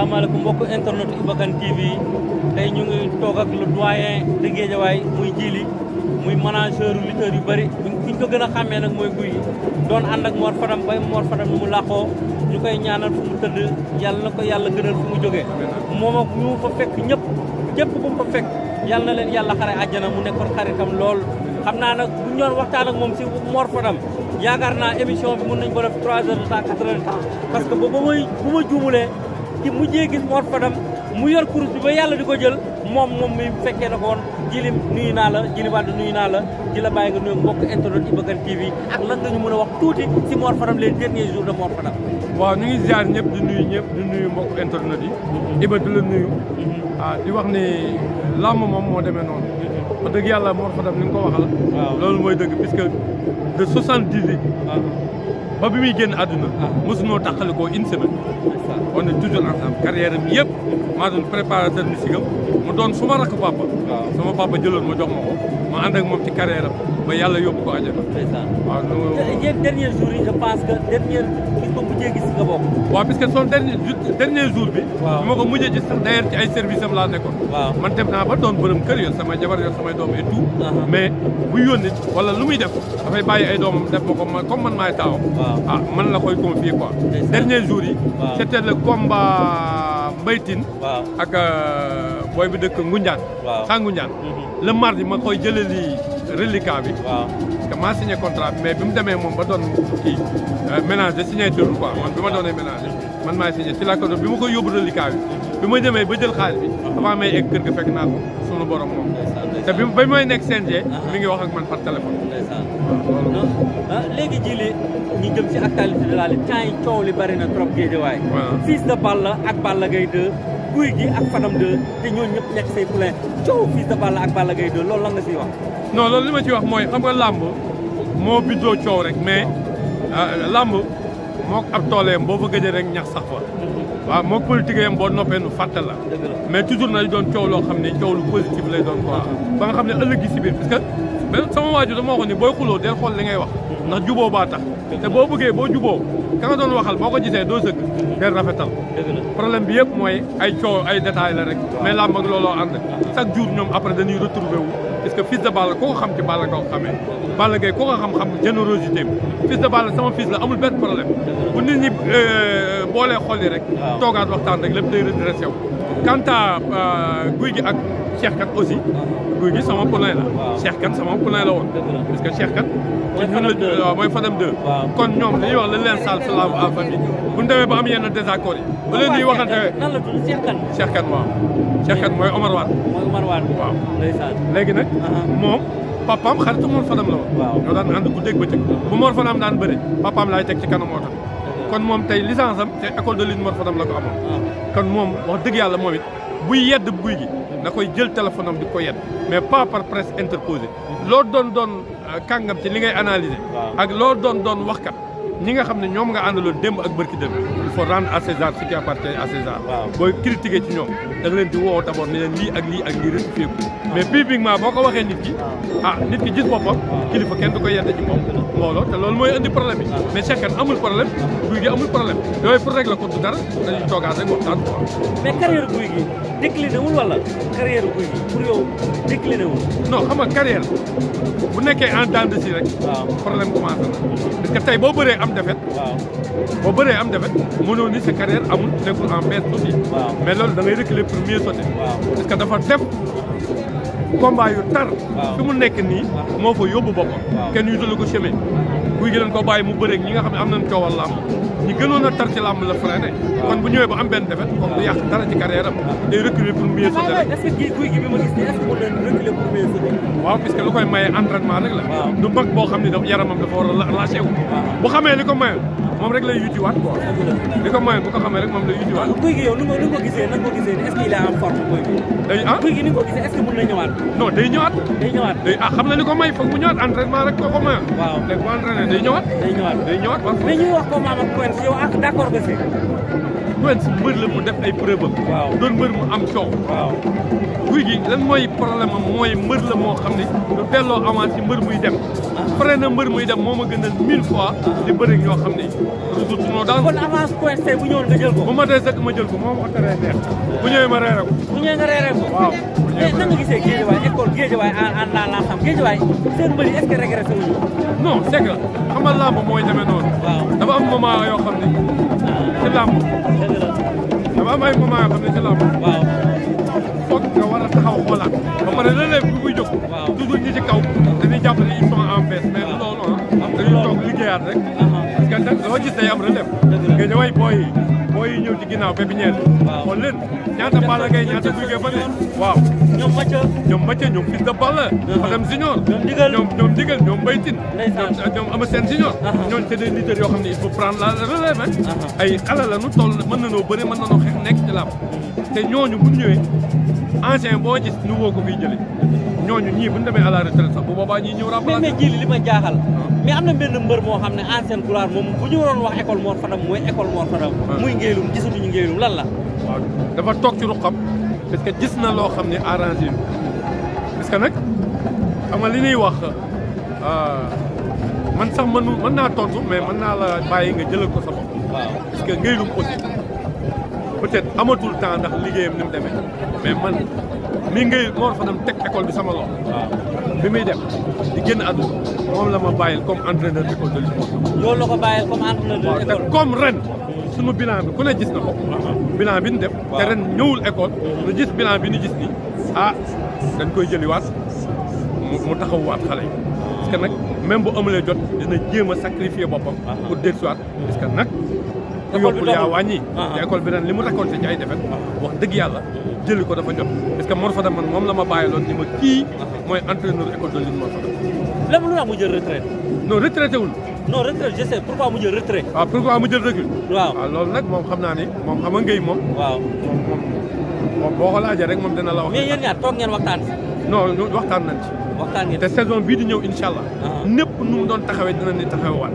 asalaamaaleykum mbokk internet Iba Kane TV tey ñu ngi toog ak le doyen de Guédiawaye muy Djily muy manager lutteur yu bëri ñu ko gën a xàmmee nag mooy Gouye Gui doon ànd ak Mor Fadam bay Mor Fadam nu mu làqoo ñu koy ñaanal fu mu tëdd yàlla na ko yàlla gënal fu mu jógee moom ak ñu fa fekk ñëpp bu mu fa fekk yàlla na leen yàlla xare àjjana mu nekkoon xaritam lool xam naa nag bu ñu doon waxtaan ak moom si Mor Fadam yaakaar naa émission bi mën nañu ko def 3 heures de temps 4 heures de temps parce que bu ma juumulee ci mujjee gis Mor Fadam mu yor kurus bi ba yàlla di ko jël moom mi fekkee na ko woon Djily nuyu naa la Djily Wade nuyu naa la di la bàyyi nga nuyu mbokk internet Iba Kane TV ak lan nga ñu mën a wax tuuti si Mor Fadam les derniers jours de Mor Fadam. waaw ñu ngi ziar ñëpp di nuyu mbokk internet yi. Iba di la nuyu. di wax ni làmb moom moo demee noonu. wax dëgg yàlla Mor Fadam ni nga ko waxal. waaw loolu mooy dëgg puisque de 78. ba bi muy génn àdduna. mosunoo tàqalikoo une semaine. on est toujours ensemble carrière am yëpp maa doon préparateur musique am mu doon suma rakk papa. sama papa jëloon ma jox ma ko ma ànd ak moom ci carrière am ba yàlla yóbbu ko àjjana. waaw dernier jour yi je pense que dernier gis ko mujjee gis nga bokk. waaw parce que son dernier jour bi. bi ma ko mujjee gis sax d'ailleurs ci ay service am laa nekkoon. man dem naa ba doon bërëm kër yor samay jabar yor samay doom et tout. mais bu yónni wala lu muy def dafay bàyyi ay doomam def ma ko comme man maay taawam. man la koy confier quoi. dernier jour yi. c'était le combat Mbaytin. ak booy bi dëkk Ngoundiane. saa Ngoundiane. le mardi ma koy jëlee lii reliquat bi. parce que maa signé contrat bi mais bi mu demee moom ba doon kii ménage de signature quoi man bi ma doonee ménage man maay signé ci laa ko doon bi ma koy yóbbu reliquat bi ma demee ba jël xaalis bi avant may egg kër ga fekk naa ko sunu borom moom. te ba may nekk CNG. mi ngi wax ak man par téléphone. léegi Djily ñu jëm ci actualité de la lutte temps yi coow li bari na trop Guédiawaye. Fils de Balla ak Balla Gaye 2 Gouye Gui ak Fadam 2 te ñooñu ñëpp nekk say poulain coow Fils de Balla ak Balla Gaye 2 loolu lan nga siy wax. non loolu li ma ci wax mooy xam nga làmb moo bindoo coow rek mais làmb mook ab tooleem boo fa gëjee rek ñax sax fa. waaw mook politique yam boo noppee nu fàtte la. mais toujours na doon coow loo xam ne coow lu positif lay doon quoi. ba nga xam ne ëllëg gi si biir parce que sama waajur dama waxoon ni booy xuloo del xool li ngay wax. ndax juboo baa tax. te boo bëggee boo juboo ka nga doon waxal boo ko gisee doo sëgg. del rafetal. problème bi yëpp mooy ay coow ay détails la rek. mais làmb ak looloo ànd. chaque jour ñoom après dañuy retrouver wu. parce que Fils de Balla koo ko xam ci Balla nga ko xamee. Balla Gaye koo ko xam-xam générosité am. Fils de Balla sama fils la amul benn problème. bu nit ñi boolee xol yi rek. toogaat waxtaan rek lépp day redressé wu. quant à Gouye Gui ak Cheikh Kat aussi. Gouye Gui sama poulain la. Cheikh Kat sama poulain la woon. parce que Cheikh Kat. waaw mooy Fadam 2. kon ñoom dañuy wax la leen sal salaam en famille. bu ñu demee ba am yenn désaccords yi. ba leen ñuy waxante. nan la tudd Cheikh Kat. Cheikh Kat waaw. Cheikh Kat mooy Omar Wade. mooy Omar Wade. waaw ndeysaan. léegi nag. moom papaam xaritu Mor Fadam la woon. ñoo daan ànd guddeeg bëccëg. bu Mor Fadam daan bëri papaam laay teg ci kanam moo tax. kon moom tey licence am te école de lutte Mor Fadam la ko amoon. kon moom wax dëgg yàlla moom it buy yedd Gouye Gui na koy jël téléphone am di ko yedd mais pas par presse interposée. loo doon kàngam ci li ngay analyser. ak loo doon waxkat ñi nga xam ne ñoom nga àndaloon démb ak bërki démb il faut rendre à César ce qui appartient à César. booy critiquer ci ñoom da nga leen di woo d'abord ne leen lii ak lii rectifié ko mais publiquement boo ko waxee nit ki nit ki gis boppam kilifa kenn du ko yedd ci moom mbooloo te loolu mooy indi problème bi mais Cheikh Kane amul problème Gouye Gui amul problème yooyu pour régler ko du dara dañuy toogaat rek waxtaan quoi. mais carrière Gouye Gui décliné wul wala carrière Gouye Gui pour yow décliné wul. non xam nga carrière bu nekkee en dents de scie rek. problème commencé na parce que tey boo bëree am défaite. boo bëree am défaite mënoo ni sa carrière amul nekkul en baisse aussi. mais loolu da ngay reculer pour mieux sauter. parce que dafa def combat yu tar. fi mu nekk nii moo fa yóbbu boppam. kenn yutalu ko chemin. Gouye Gui leen ko bàyyi mu bëreeg ñi nga xam ne am nañu coowal làmb ñi gënoon a tar ci làmb la freiné. kon bu ñëwee ba am benn défaite comme du yàq dara ci carrière am day reculer pour mieux sauter rek. est-ce que Gouye Gui bi ma gis nii est-ce que mën nañu reculer pour mieux sauter. waaw puisque lu koy maye entraînement rek la. du mag boo xam ne yaramam dafa war a lâché wu. bu xamee li ko mayoon moom rek lay yutiwaat quoi. li ko mayoon bu ko xamee rek moom lay yutiwaat. Gouye Gui yow nu nga ko gisee nan nga ko gisee est-ce qu'il est en forme Gouye Gui. Gouye Gui ni nga ko gisee est-ce que mën na ñëwaat. non day ñëwaat. xam na li ko may foog mu ñëwaat entraînement rek ko mayoon. waaw léegi bu entraîné day ñëwaat. mais ñu wax ko maam ak Quench Quench yow ak d'accord nga si. Quench mbër la mu def ay preuve am. waaw doon mbër mu am coow. waaw Gouye Gui lan mooy problème am mooy mbër la moo xam ne du delloo avance ci mbër muy dem. frais na mbër muy dem moo ma gënal 1000 fois di bëri ñoo xam ne surtout noo daan. kon avance Quench tey bu ñëwoon nga jël ko. bu ma dee sëkk ma jël ko moo ma ko teree neex bu ñëwee ma reere ko. bu ñëwee nga reeree ko. waaw mais nan nga gisee Guédiawaye école Guédiawaye en dans l'ensemble Guédiawaye seen mbër yi est-ce que régressé wuñu. non c'est que xam nga làmb mooy demee noonu. waaw dafa am moment yoo xam ne ci làmb dëgg la. dafa am ay moment yoo xam ne ci làmb waaw foog nga war a taxaw xoolaat ba pare relève bi muy jóg. waaw toujours ñi ci kaw dañuy jàpp ne ils sont en baisse mais du loolu ah. dañuy toog liggéeyaat rek. parce que nag loo gis day am relève. dëgg la Guédiawaye booy yi ñëw ci ginnaaw pépinière bi. waaw xool leen ñaata Balla Gaye ñaata Gouye Gui ba ne waaw. ñoom Mathia. ñoom Mathia ñoom Fils de Balla. Fadam Junior. ñoom Ndigal ñoom Mbaye Tine. ñoom Ama Sène Junior. ñooñu c'est des lutteurs yoo xam ne il faut prendre la relève hein. ay xale la nu toll mën nañoo bëri mën nañoo xeex nekk ci làmb. te ñooñu bu ñu ñëwee ancien boo gis nouveau ko fiy jëlee ñooñu ñii bu ñu demee à la retraite sax bu boobaa ñii ñëw remplacer. mais jili li ma jaaxal. mais am na benn mbër moo xam ne ancienne gloire moom bu ñu waroon wax école Mor Fadam mooy école Mor Fadam. muy Ngéylum gisatuñu Ngéylum lan la. waaw dafa toog ci ruqam parce que gis na loo xam ne arrangé na parce que nag xam nga li ñuy wax man sax mën naa tontu mais mën naa la bàyyi nga jëlal ko sa bopp. waaw parce que Ngéylum aussi peut-être amatul temps ndax liggéeyam ni mu demee mais man mi ngay Mor Fadam teg école bi sama loxo. waaw bi muy dem di génn àdduna moom la ma bàyyil comme entraîneur d'école de lutte. yow la ko bàyyil comme entraîneur de waaw te l'école. comme ren sunu bilan bi ku ne gis na ko. bilan bi ñu def. te ren ñëwul école. ñu gis bilan bi ñu gis nii ah dañ koy jëliwaat mu taxawuwaat xale yi. parce que nag même bu amulee jot dina jéem a sacrifier boppam. pour dellusiwaat parce que nag. ku yokkul yaa wàññi. te école bi ren li mu récolté ci ay defet wax dëgg yàlla jëli ko dafa jot. parce que Mor Fadam man moom la ma bàyyiloon ni ma kii mooy entraîneur école de lutte Mor Fadam. lépp lu tax mu jël retraite. non retraité wul. non retraite je sais pourquoi mu jël retraite. waaw pourquoi mu jël recul. waaw loolu nag moom xam naa ni moom xam nga ngay moom. waaw moom boo ko laajee rek moom dina la wax. mais yéen ñaar toog ngeen waxtaan si. non waxtaan nañ ci. waxtaan ngeen te saison bii di ñëw incha allah. népp nu mu doon taxawee dina ni taxawaat.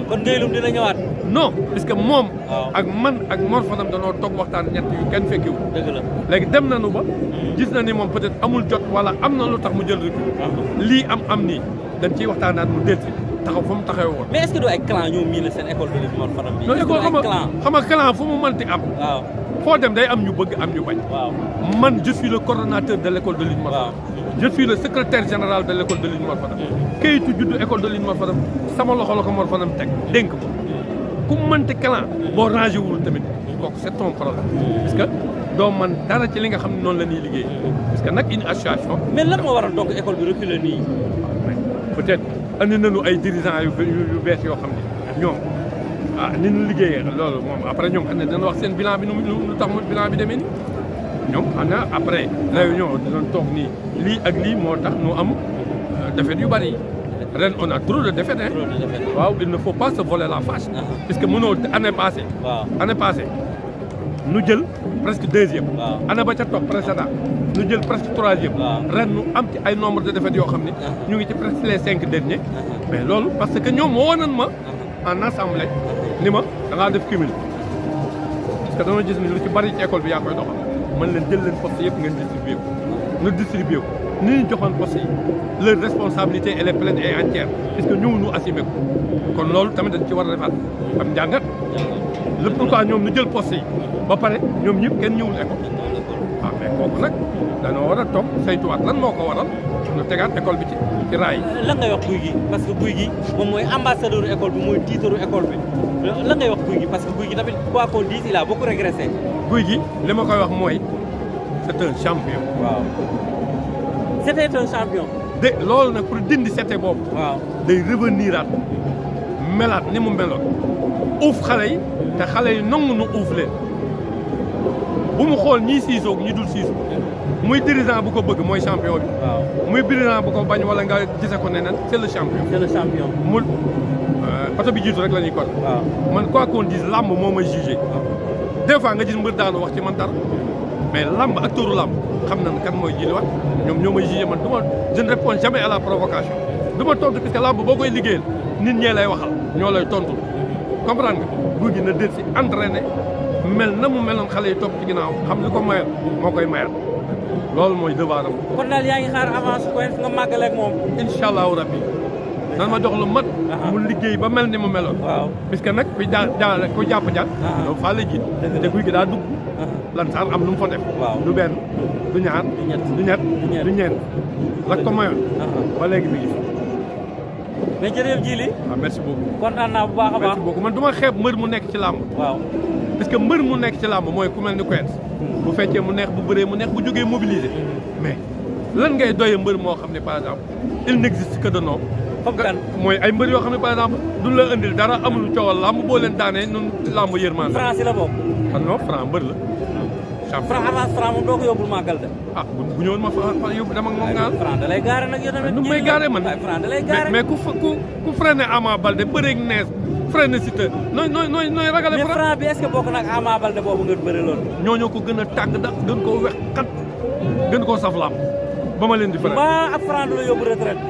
kon Ngéylum dina ñëwaat. non parce que moom. waaw ak man ak Mor Fadam danoo toog waxtaan ñett yu kenn fekkiwul. dëgg la léegi dem nañu ba. gis na ni moom peut-être amul jot wala am na lu tax mu jël recul. lii am nii dañ ciy waxtaanaat mu dellusi taxaw fa mu taxawee woon. mais est-ce que du ay clan ñoom mii la seen école de lutte Mor Fadam bi. non école xam nga clan fu mu mënti am. waaw foo dem day am ñu bëgg am ñu bañ. waaw man je suis le coordonnateur de l'école de lutte Mor Fadam. je suis le secrétaire général de l'école de lutte Mor Fadam. kayitu juddu école de lutte Mor Fadam sama loxo la ko Mor Fadam teg dénk ko ku mënti clan boo rangé wul tamit kooku c'est ton problème. parce que doo man dara ci li nga xam ne noonu la ñuy liggéey. parce que nag une association. mais lan moo waral donc école bi reculé nii. peut-être andi nañu ay dirigeants yu bees yoo xam ne ñoom ni ñu liggéeyee loolu moom après ñoom xam ne dana wax seen bilan bi nu tax bilan bi demee nii ñoom xam na après réunion dinañ toog nii lii ak lii moo tax nu am défaite yu bari ren on a trop de défaites hein. trop de défaite. waaw il ne faut pas se voler la face. puisque mënoo année passée. waaw année passée nu jël presque deuxième. waaw année ba ca topp précédent nu jël presque troisième. waaw ren nu am ci ay nombre de défaites yoo xam ne. ñu ngi ci presque les 5 derniers. mais loolu parce que ñoom moo woon ma en assemblée ni ma da ngaa def cumul. parce que dama gis ni lu ci bari ci école bi yaa koy doxal mën leen jël leen poste yëpp ngeen distribué ko. nu distribué ko ni ñu joxoon poste yi leur responsabilité elle est pleine et entière parce que ñëw nu assumé ko kon loolu tamit dañ ci war a defaat am njàngat. le pourquoi ñoom nu jël poste yi ba pare ñoom ñëpp kenn ñëwul école. waaw mais kooku nag dañoo war a toog saytuwaat lan moo ko waral ñu tegaat école bi ci raay yi. lan ngay wax Gouye Gui parce que Gouye Gui moom mooy ambassadeur école bi mooy tiitaru école bi lan ngay wax Gouye Gui parce que Gouye Gui tamit quoi qu'on dise il a beaucoup régressé. Gouye Gui li ma koy wax mooy c'est un champion. waaw c'était un champion. de loolu nag pour dindi sete boobu. waaw day reveniraat melaat ni mu meloon uuf xale yi te xale yi nangu nu uuf leen bu mu xool ñii siisoog ñi dul siisu muy dirigeant bu ko bëgg mooy champion bi. waaw muy dirigeant bu ko bañ wala nga gise ko neneen c'est le champion. c'est le champion. mu oto bi jiitu rek la ñuy kon. waaw man quoi qu'on dise làmb moo may jugé. des fois nga gis mbër daanu wax ci man dara mais làmb ak turu làmb xam nañ kan mooy jiliwaat ñoom ñoo may jugé man du ma je ne réponds jamais à la provocation du ma tontu parce que làmb boo koy liggéeyal nit ñee lay waxal ñoo lay tontu comprendre nga Gouye Gui na del si entraîné mel na mu meloon xale yi topp ci ginnaaw xam li ko mayal moo koy mayal loolu mooy devoir am. kon daal yaa ngi xaar avance Quench nga màggale ak moom. incha allahu rabbi nan ma jox lu mat. mu liggéey ba mel ni mu meloon. waaw puisque nag ku jàpp jàpp. donc faa la jiit te Gouye Gui daa dugg. lan saar am lu mu fa def. du benn du ñaar. du ñett du ñeent la ko mayoon. ba léegi mi ngi fi. mais jërëjëf Djily. waaw merci beaucoup. kontaan naa bu baax a baax. merci beaucoup man du ma xeeb mbër mu nekk ci làmb. waaw parce que mbër mu nekk ci làmb mooy ku mel ni Quench. bu fekkee mu neex bu bëree mu neex bu jógee mobilisé. mais lan ngay doyee mbër moo xam ne par exemple il n'existe que de nom. comme kan mooy ay mbër yoo xam ne par exemple duñ la indil dara amul coowal làmb boo leen daanee ñun làmb yërmande. France la bokk. ah non Franc mbër la. Franc avance Franc moom doo ko yóbbul màggal de. ah bu ñëwoon ma fa yóbbu dama ak moom ngaan. Franc da lay gaare nag yow tamit. nu may gaare man Franc da lay gaare. mais ku freiné Ama Baldé bëreeg nees freiné Siteu nooy ragale. mais Franc bi est-ce que bokk nag Ama Baldé boobu nga bëri loolu. ñooñu ko gën a tàng da gën koo wex xat gën koo saf laam ba ma leen di freiné. mbaa ak Franc du la yóbbu retraite.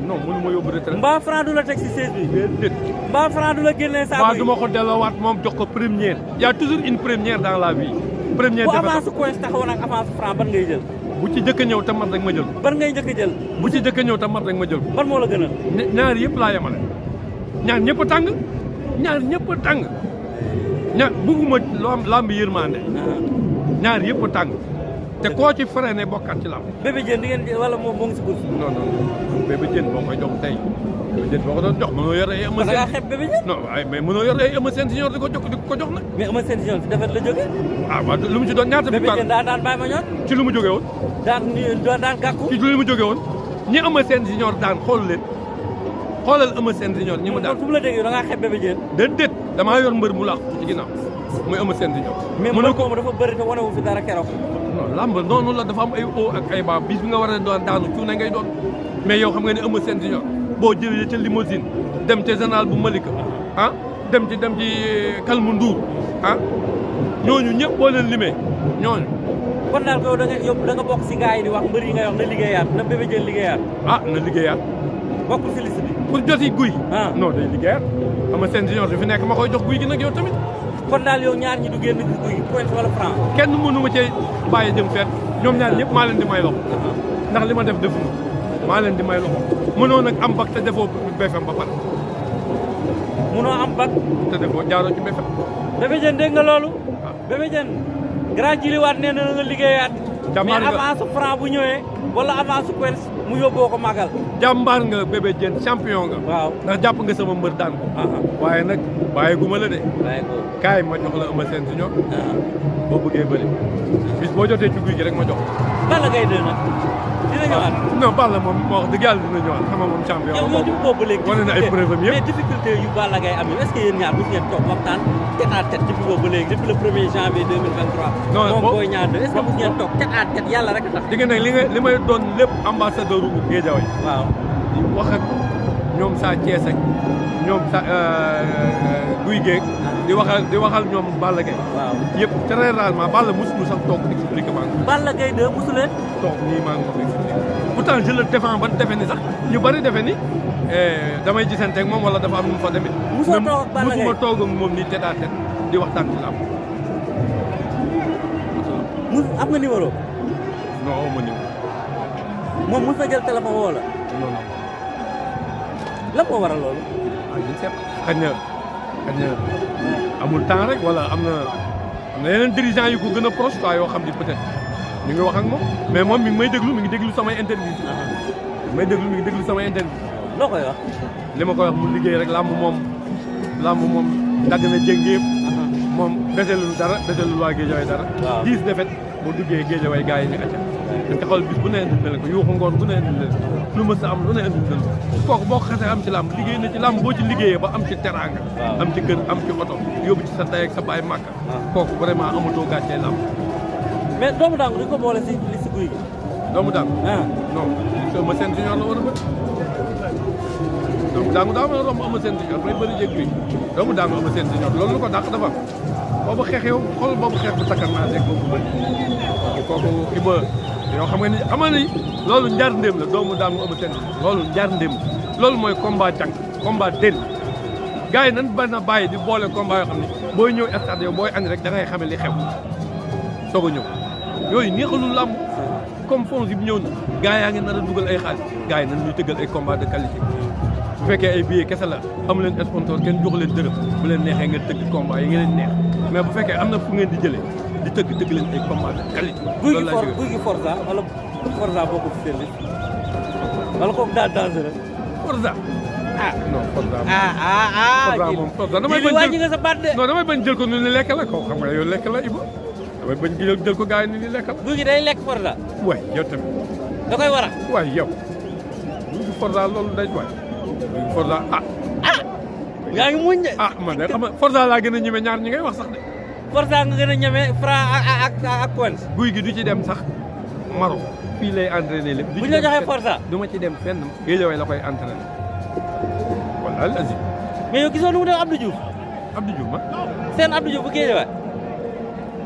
non mënu ma yóbbu retraite. mbaa Franc du la teg si siège bi. déedéet. mbaa Franc du la génnee saako yi. mbaa du ma ko delloowaat moom jox ko première. y a toujours une première dans la vie. première bu avance Quench taxawoon ak avance Franc ban ngay jël. bu ci jëkk a ñëw tamat rek ma jël. ban ngay njëkk a jël. bu ci jëkk a ñëw tamat rek ma jël. ban moo la gën a. ñaar yëpp laa yemale. ñaar ñëpp a tàng. ñaar ñëpp a tàng. bugguma lamb yërmande. ñaar yëpp a tàng. te koo ci freiné bokkaat ci lamb. Bébé Diène di ngeen wala moom moo ngi si course. non non Bébé Diène boo koy jox tey. Bébé Diène boo ko doon jox mënoo yor ay Eumeu Sène. da ngaa xeeb Bébé Diène. non waaye mais mënoo yor ay Eumeu Sène senior di ko jox nag. mais Eumeu Sène senior si defet la jógee. ah waaw lu mu ci doon ñaata. Bébé Diène daan Baye Mandione. ci lu mu jógee woon. daan Gàkku. ci lu mu jógee woon. ñi Eumeu Sène senior daan xool leen xoolal Eumeu Sène senior ñi mu daan. fu mu la déggee da ngaa xeeb Bébé Diène. déedéet damaa yor mbër mu laax ci ginnaaw muy Eumeu Sène senior. mais mbër moomu dafa bëri te wane wu fi dara keroog. non lamb noonu la dafa am ay o ak ay baa bis bi nga war a doon daanu cuune ngay doon mais yow xam nga ne Eumeu Sène senior boo jëlee ca limousine dem ca général bu Malika dem ci Kalmu Ndour ñooñu ñëpp boo leen limee ñooñu. kon daal ko da nga bokk si gars yi di wax mbër yi ngay wax na liggéeyaat na Bébé Diène liggéeyaat. na liggéeyaat. bokkul si liste bi. pour joti Gouye Gui. non day liggéeyaat Eumeu Sène senior fi nekk ma koy jox Gouye Gui nag yow tamit. kon daal yow ñaar ñi du génn Gouye Gui Quench wala Franc. kenn mënu ma cee bàyyi jëm fenn ñoom ñaar ñëpp maa leen di may loxo ndax li ma def defu maa leen di may loxo mënoo nag am bac te defoo BFM ba pare. mënoo am bac. te defoo jaaroo ci BFM. Bébé Diène dégg nga loolu. Bébé Diène grand Djily waat nee na nga liggéeyaat. jàmbaar nga mais avance Franc bu ñëwee wala avance Quench mu yóbboo ko màggal. jàmbaar nga Bébé Diène champion nga. waaw ndax jàpp nga sama mbër daan ko. waaye nag bàyyi gu ma la de. bàyyi ko kaay ma jox la Eumeu Sène senior. boo bëggee bëri bis boo jotee ci Gouye Gui rek ma jox. Balla Gaye 2 nag dina ñëwaat. non Balla moom moo wax dëgg yàlla dina ñëwaat xam nga moom champion. yow yow boobu ba léegi. wane na ay preuve am yëpp mais difficulté yu Balla Gaye am est-ce que yéen ñaar mos ngeen toog waxtaan tête à tête depuis boobu ba léegi depuis le 1er janvier 2023. non moom Boy Niang 2 est-ce que mos ngeen toog tête à tête yàlla rek a tax. di nga ne li may doon lépp ambassadeur bu Guédiawaye. waaw di wax ak ñoom Sa Thiès ak ñoom sa Gouye Gui di waxal ñoom Balla Gaye. waaw yëpp très rarement Balla mosul sax toog expliqué maa ngi. Balla Gaye 2 mosu leen. toog nii maa ngi ko expliqué pourtant je le défends ba defe ni sax ñu bari defe ni damay gisante ak moom wala dafa am nu mu fa demee. musoo toog ak Balla Gaye musuma toog ak moom nii tête à tête di waxtaan ci làmb. am nga numéro. non aw ma numéro. moom mos na jël téléphone woo la. non non. lan moo waral loolu. je ne sais pas xëy na amul temps rek wala am na yeneen dirigeants yu ko gën a proche quoi yoo xam ni peut-être ñu ngi wax ak moom mais moom mi ngi may déglu mi ngi déglu samay interview. mi ngi déglu samay interview. loo koy wax. li ma koy wax mu liggéey rek làmb moom dagg na jéng yëpp. moom deselul dara deselul waa Guédiawaye dara. waaw 10 défaites boo duggee Guédiawaye gars yi ñu acca. parce que xool bis bu ne indil na leen ko yuuxu ngoon bu ne indil na leen lu mës a am lu ne indil na leen kooku boo ko xasee am ci làmb liggéey na ci làmb boo ci liggéeyee ba am ci teraanga. am ci kër am ci oto yóbbu ci sa ndey ak sa baay màkka. kooku vraiment amatoo gàccee làmb. mais doomu daangu duñ ko boole si Gouye Gui. doomu daangu. non Eumeu Sène junior la war a bëri. doomu daangu daa mën a romb Eumeu Sène junior may bëri jéeg Gouye Gui doomu daangu Eumeu Sène junior loolu lu ko dàq dafa am boobu xeex yow xool boobu xeex bu takkar naa rek boobu bëri kooku Iba yow xam nga ni loolu njar ndéem la doomu daangu Eumeu Sène loolu njar ndéem loolu mooy combat càng combat déll gars yi nan ba na bàyyi di boole combat yoo xam ne booy ñëw stade yow booy andi rek da ngay xame li xew soog a ñëw yooyu neexalul làmb comme fonds yi ñëw na gars yaa ngi nar a dugal ay xaalis gars yi nan ñuy tëggal ay combat de qualité bu fekkee ay billets kese la amu leen sponsor kenn joxu leen dërëm bu leen neexee ngeen tëgg combat yi ngeen neex mais bu fekkee am na fu ngeen di jëlee di tëgg leen ay combat de qualité. loolu laa guy gi Forza wala Forza bokk ci seen liste wala kooku daal dangereux. Forza. ah non Forza moom. Forza moom Forza damay bañ wàññi nga sa baat de. non damay bañ jël ko nu ni lekk la ko xam nga yow lekk la Iba damay bañ jël ko gars yi ni lekk la. guy gi day lekk Forza. waay yow tamit. da koy war a. waay yow. Forza loolu day waay. Forza yaa ngi muñ de. man de xam nga Forza laa gën a ñeme ñaar ñi ngay wax sax de. Forza nga gën a ñeme Franc ak Quench. guy gi du ci dem sax Maroc fii lay entraîné lépp. bu ñu la joxee Forza. du ma ci dem fenn Guédiawaye la koy entraîné. wala Aziz. mais yow gisoo nu mu def Abdou Diouf. Abdou Diouf ma. seen Abdou Diouf bu Guédiawaye.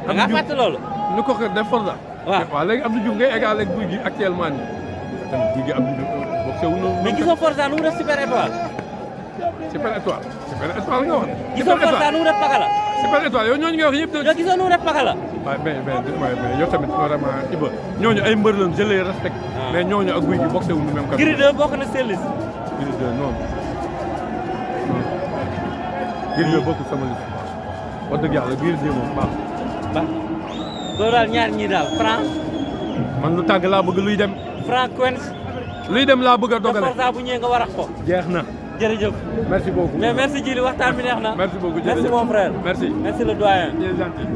da ngaa fàtte loolu. nu ko xëy def Forza. waaw léegi Abdou Diouf ngay égal ak guy gi actuellement nii. tamit guy gi Abdou Diouf bokk sewu noonu. mais gisoo Forza nu mu def super étoile. super étoile nga wax. gisoo Forza nu mu def Pakala. super étoile yow ñooñu nga wax yëpp. yow gisoo nu mu def Pakala. waaw mais yow tamit vraiment Iba ñooñu ay mbër lañ je les respecte. mais ñooñu ak guy gi bokk sewuñu même. Gris 2 bokk na seen liste. Gris 2 non. Gris 2 bokkul sama liste. wax dëgg yàlla Gris 2 moom baax. loolu daal ñaar ñii daal Franc. man lu tàgg laa bëgg luy dem. Franc Quench. luy dem laa bëgg a dogale. Forza bu ñëwee nga war a ko. jeex na. jërëjëf. merci beaucoup. mais merci Djily waxtaan bi neex na. merci beaucoup jërëjëf merci mon frère. merci. merci le doyen. il est gentil.